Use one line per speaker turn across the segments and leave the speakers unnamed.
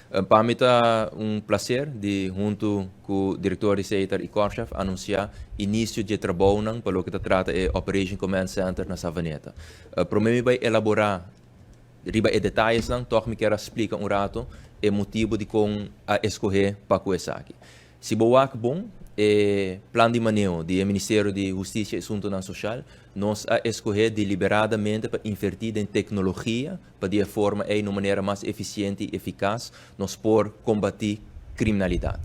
Pa mi ta un placer di hunto cu director di Setar y Korpschef anuncia inicio di trabou pa loke ta trata e Operation Command Center na Savaneta. Prome mi bay elabora riba e detayenan, toch mi kier splica un rato e motibo di con a scohe pa esaki. Si bo wak bon, e plan di maneho di Ministerio di Husticia y Asunto Social, nos a scohe deliberadamente pa inverti den tecnologia, pa di forma y di manera mas eficiente y eficaz, nos por combati criminalidad.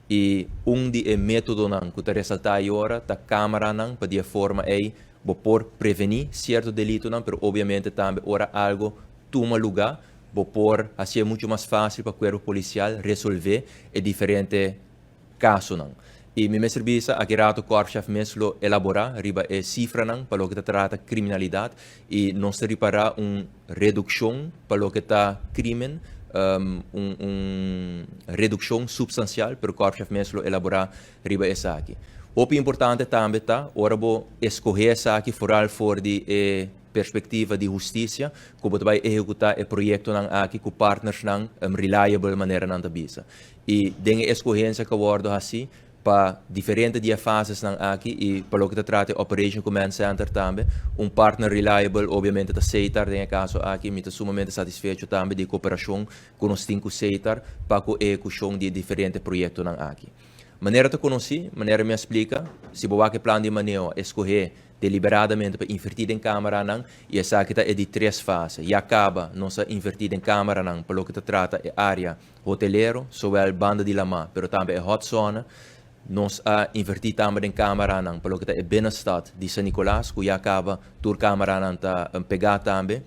Y un di e metodonan cu ta resalta awor ta cameranan, pa di forma ey bo por preveni cierto delitonan, pero obviamente tambe ora algo tuma luga, bo por haci mucho mas facil pa e cuerpo policial resolve e diferente casonan. Y mi mester bisa aki rato Korpschef mes lo elabora riba e cifranan pa loke ta trata criminalidad y nos a ripara un reduccion pa loke ta crimen, un reduccion substancial, pero Korpschef mes lo elabora riba esaki. Hopi importante tambe ta, ora bo scohe esaki vooral for di e perspectiva di husticia, cu bo bay ehecuta e proyectonan aki cu partnersnan reliable, manera nan ta bisa. Y den e escogencia cu a wordo haci pa diferente di e fasenan aki y pa loke ta trata Operation Command Center tambe, un partner reliable obviamente ta Setar. Den e caso aki mi ta sumamente satisfecho tambe di cooperacion cu nos tin cu Setar pa e ehecucion di diferente proyectonan aki. Manera ta conoci, manera mi a splica, si bo wak plan di maneho, scohe deliberadamente pa inverti den cameranan y esaki ta e di tres fase. Ya caba nos a inverti den cameranan pa loke ta trata e area hotelero, zowel banda di lama, pero tambe e hot zone. Nos a inverti tambe den cameranan pa loke ta e binnenstad di San Nicolas, cu ya caba tur cameranan ta pega tambe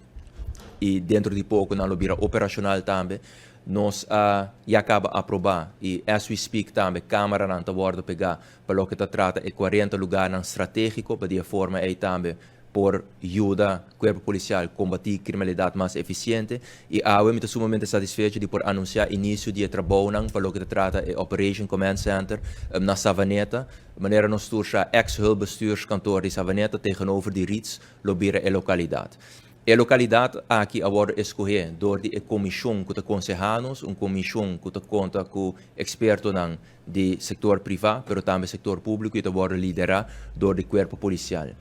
y dentro di poco nan lo bira operacional tambe. Nos a ya caba aproba y as we speak tambe cameranan ta wordo pega pa loke ta trata e 40 lugarnan strategico, pa di forma ey tambe por yuda cuerpo policial combati criminalidad mas eficiente. Y awe mi ta sumamente satisfecho di por anuncia inicio di trabou pa loke ta trata e Operation Command Center na Savaneta. Manera nos tur sa, ex-hulpbestuurskantoor di Savaneta tegenover di Ritz lo bira e localidad. E localidad aki a wordo scohe door di e comision cu ta conseha nos, un comision cu ta conta cu expertonan di sector priva, pero tambe sector publico, y ta wordo lidera door di cuerpo policial.